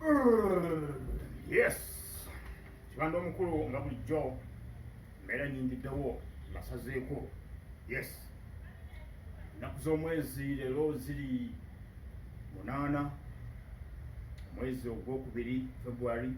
Yes, kibanda omukulu nga bulijjo mbeera nyingiddewo mbasazeeko. Yes, ennaku z'omwezi leero ziri 8 omwezi ogwokubiri February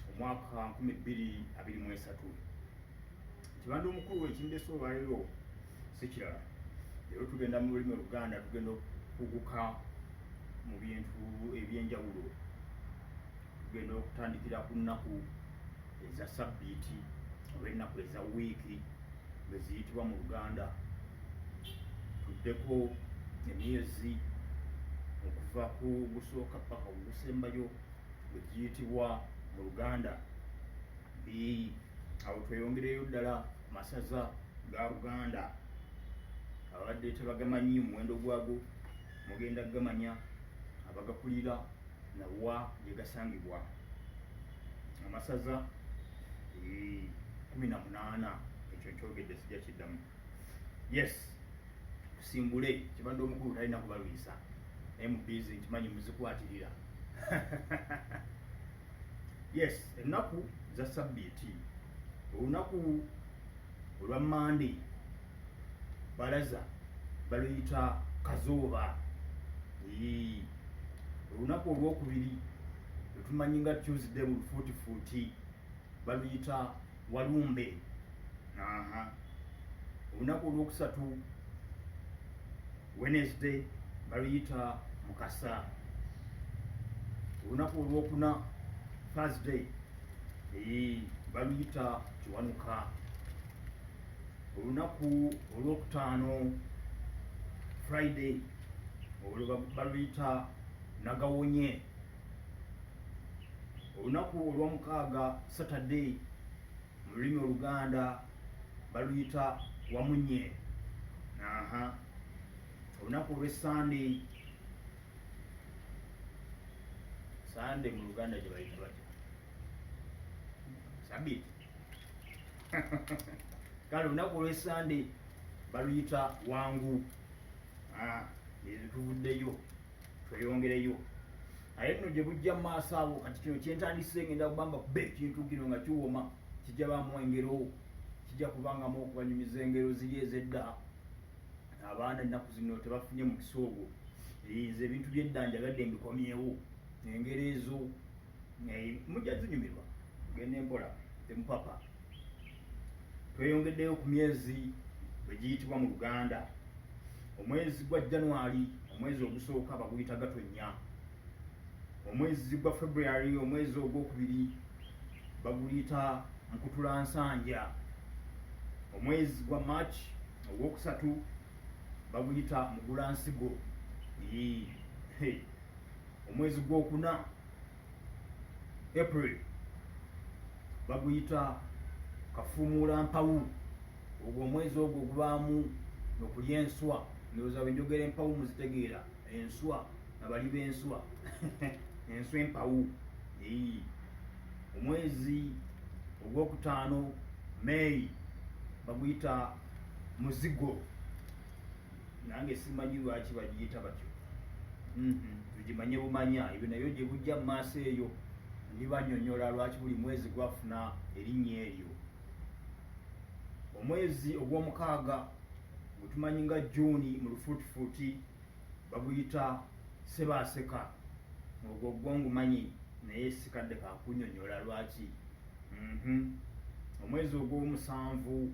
omwaka 2023. Kibanda omukulu ekindeese olwaleero si kirala, leero tugenda mu lulimi Oluganda, tugenda okukuguka mu bintu ebyenjawulo. Tugenda okutandikira ku nnaku eza sabbiiti oba ennaku eza wiiki bwe ziyitibwa mu Luganda, tuddeko emyezi okuva ku gusooka paka ku gusembayo bwe giyitibwa mu Luganda. Awo tweyongereyo ddala masaza ga Buganda abadde tebagamanyi omuwendo gwago, mugenda kugamanya abagakulira nawa gye gasangibwa. Amasaza 18, ekyo nkyogedde sijja kiddamu. Yes, tusimbule. Kibadde omukulu talina kubalwisa, naye mu bizi nkimanyi muzikwatirira. Yes, ennaku za sabbiiti, olunaku olwa Mande balaza baluyita Kazooba. Olunaku olwokubiri lwetumanyi nga Tuesday mu lufuutifuuti baluyita Walumbe. Aha, olunaku olwokusatu Wednesday baluyita Mukasa. Olunaku olwokuna Thursday baluyita Kiwanuka. Olunaku olwokutaano Friday olwo baluyita Nagawonye. Olunaku olwomukaaga Saturday mu lulimi Oluganda baluyita Wamunye. Aha, olunaku olw'Essande, Sande mu Luganda gye bayita batya? Sabiti. Kale olunaku olw'Essande baluyita Wangu. Ezo tuvuddeyo tweyongereyo, naye nno gye bujja mu maaso awo. Kati kino kyentandise ngenda kubanga kuba ekintu kino nga kiwoma, kijja bamu engero, kijja kubangamu okubanyumiza engero ziri ez'edda. Abaana ennaku zino tebafunye mukisa ogwo. Nze ebintu by'edda njagadde mbikomyewo, engero ezo mujja zinyumirwa. Genda empola, temupapa. Tweyongeddeyo ku myezi bwe giyitibwa mu Luganda. Omwezi gwa January, omwezi ogusooka, baguyita Gatonnya. Omwezi gwa February, omwezi ogwokubiri, baguyita Mukutulansanja. Omwezi gwa March, ogwokusatu, baguyita Mugulansigo. Omwezi gwokuna April baguyita Kafuumuula Mpawu. Ogwo omwezi ogwo gubaamu nokulya enswa. Ndowooza bwe njogera empawu muzitegeera, enswa, abali b'enswa, enswa empawu. Omwezi ogwokutaano May baguyita Muzigo. Nange simanyi lwaki bagiyita batyo, tugimanye bumanya ebyo, nayo gye bujja mu maaso eyo ndibanyonyola lwaki buli mwezi gwafuna erinnya eryo. Omwezi ogw'omukaaga gwe tumanyi nga Juni mu lufuutifuuti baguyita Sebaaseka. Ogwo gwo ngumanyi, naye sikadde kakunyonyola lwaki. Omwezi ogw'omusanvu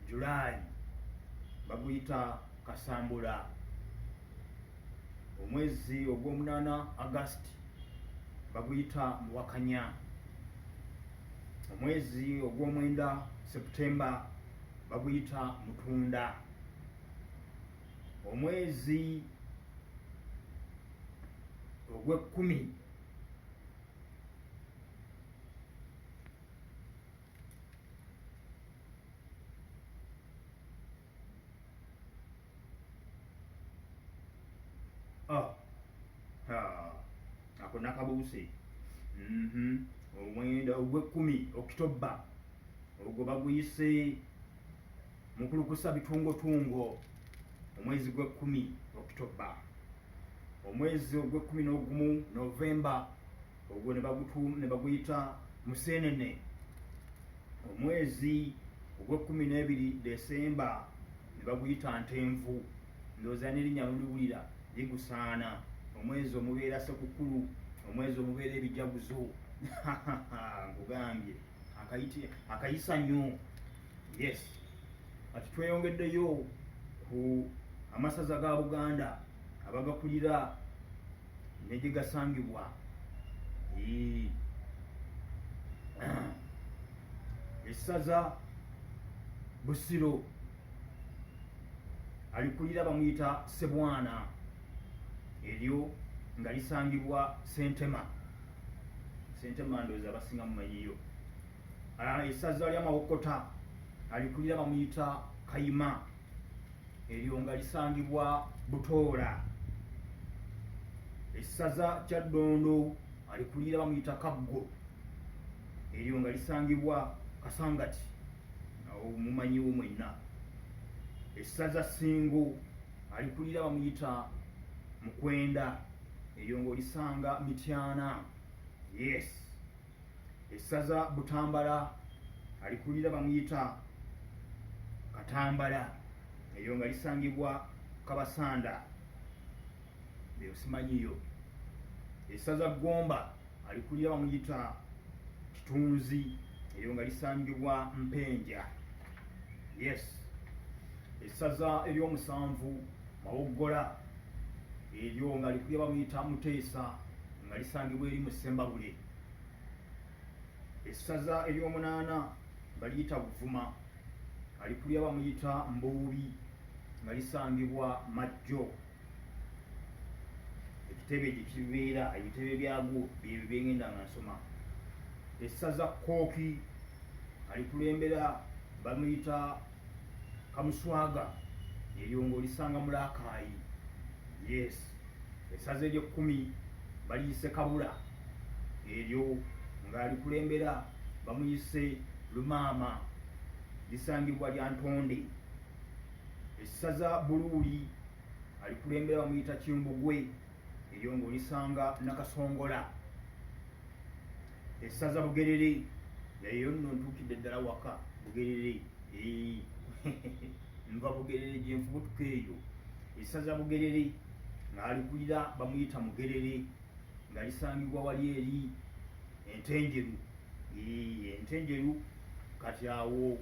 Julayi baguyita Kasambula. Omwezi ogw'omunaana August baguyita Muwakanya. Omwezi ogw'omwenda September baguyita Mutunda. Omwezi ogw'ekkumi ako nakabuuse, omwenda ogw'ekkumi Okitoba, ogwo baguyise Mukulukusa Bitungotungo. Omwezi gw'ekkumi Okitoba. Omwezi ogw'ekkumi n'ogumu Novemba. Ogwo ne baguyita Museenene. Omwezi ogw'ekkumi n'ebiri, Desemba, ne baguyita Ntenvu. Ndowooza n'erinnya muliwulira ligusaana. Omwezi omubeera Ssekukulu, omwezi omubeera ebijaguzo, nkugambye akayisa nnyo. Yes, kati tweyongeddeyo ku amasaza ga Buganda, abagakulira ne gye gasangibwa. Essaza Busiro, alikulira bamuyita Sebwana, eryo nga lisangibwa Sentema. Sentema ndowooza abasinga mumanyiyo. Essaza ly'Amawokota, alikulira bamuyita Kayima, eryo nga lisangibwa Butoola. Essaza Kyaddondo, alikulira bamuyita Kaggo, eryo nga lisangibwa Kasangati, awo mumanyiwo mwenna. Essaza Ssingo, alikulira bamuyita Mukwenda, eryo ng'olisanga Mityana. Yes, essaza Butambala, alikulira bamuyita Katambala, eryo nga lisangibwa Kabasanda, eyo simanyiyo. Essaza Gomba, alikulira bamuyita Kitunzi, eryo nga lisangibwa Mpenja. Yes, essaza eryomusanvu, Mawoggola, eryo nga likulira bamuyita Muteesa, nga lisangibwa eri mu Ssembabule. Essaza eryomunaana baliyita Buvuma, alikulira bamuyita Mbuubi, nga lisangibwa Majjo. Ekitebe gye kibeera, ebitebe byagwo byebyo byengenda nga nsoma. Essaza Kooki, alikulembera bamuyita Kamuswaga, eryo ng'olisanga Mulakaayi. Yes, essaza ery'ekkumi baliyise Kabula, eryo ng'alikulembera bamuyise Lumaama, lisangibwa lya Ntonde. Essaza Buluuli, alikulembera bamuyita Kimbugwe, eryo ng'olisanga Nakasongola. Essaza Bugerere, eyo nno ntuukidde ddala waka Bugerere, nva Bugerere gyenfubutuka eyo. Essaza Bugerere ng'alikulira bamuyita Mugerere, nga lisangibwa wali eri Entenjeru. Entenjeru kati awo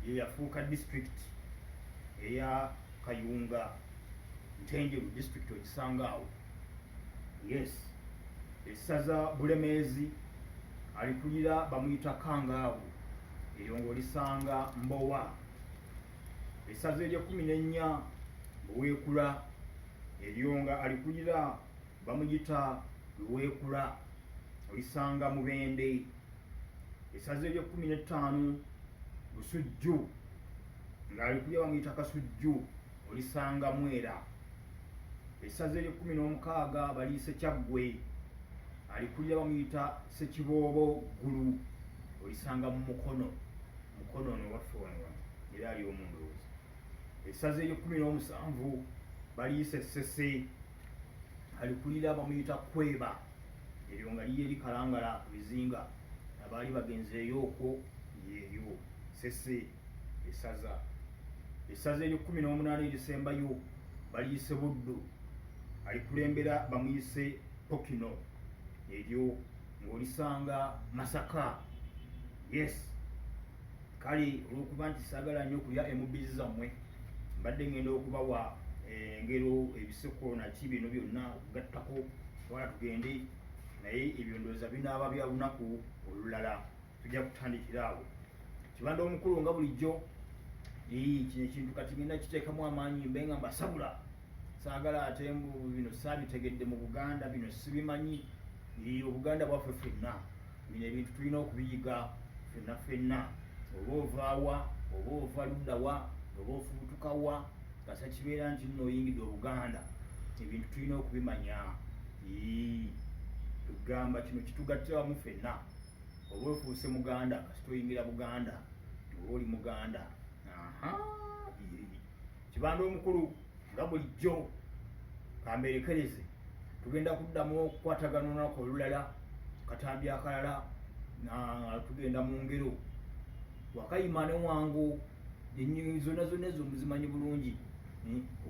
ye yafuuka district eya Kayunga. Ntenjeru district ogisanga awo. Yes, essaza Bulemeezi, alikulira bamuyita Kangaawo, eryo ng'olisanga Mbowa. Essaza ery'ekkumi n'ennya, Buweekula, eryo nga alikulira bamuyita Luweekula, olisanga Mubende. Essaza ery'ekkumi n'ettaano, Busujju, ng'alikulira bamuyita Kasujju, olisanga Mwera. Essaza ery'ekkumi n'omukaaga baliyise Kyaggwe, alikulira bamuyita Ssekiboobo Ggulu, olisanga mu Mukono. Mukono ono waffe wano wano era ali omu ndowooza. Essaza ery'ekkumi n'omusanvu baliyise Ssese, alikulira bamuyita Kweba, eryo nga liri eri Kalangala ku bizinga, abaali bagenzeeyo okwo yeeyo Ssese essaza. Essaza ery'ekkumi n'omunaana erisembayo baliyise Buddu, alikulembera bamuyise Pokino, eryo ng'olisanga Masaka. Yes, kale olwokuba nti saagala nnyo okulya emubizi zammwe, mbadde ngenda okubawa engero, ebiseko naki bino byonna okugattako wala tugende naye, ebyo ndowooza binaaba bya lunaku olulala. Tujja kutandikira awo. Kibanda omukulu nga bulijjo, kino ekintu kati ngenda kiteekamu amaanyi, mbe nga mbasabula. Saagala ate mbu bino saabitegedde mu Buganda, bino sibimanyi. Obuganda bwaffe ffenna, bino ebintu tulina okubiyiga ffenna ffenna. Oba ovaawa, oba ova luddawa, oba ofubutukawa, kasa kibeera nti nno oyingidde Obuganda, ebintu tulina okubimanya. Tugamba kino kitugattira wamu ffenna. Oba ofuuse Muganda kasita oyingira Buganda, oba oli Muganda. Aha, Kibanda omukulu nga bulijjo kamberekereze, tugenda kuddamu okukwatagana olunaku olulala. Katambi akalala na tugenda mu ngero Wakayima ne Wango, ennyonyi zonna zonna ezo muzimanyi bulungi.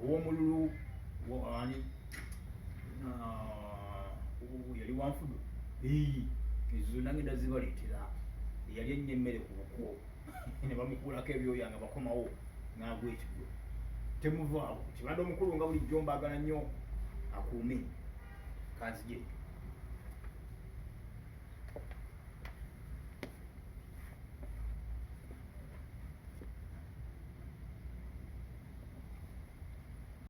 Ow'omululu ani yali wanfudu, ezo zonna ngenda zibaleetera. Eyali ennyo emmere ku buko ne bamukuulako ebyoya nga bakomawo n'agwa ekigwo. Temuvaawo. Kibanda omukulu nga bulijjo mbaagala nnyo, akuume kanzije.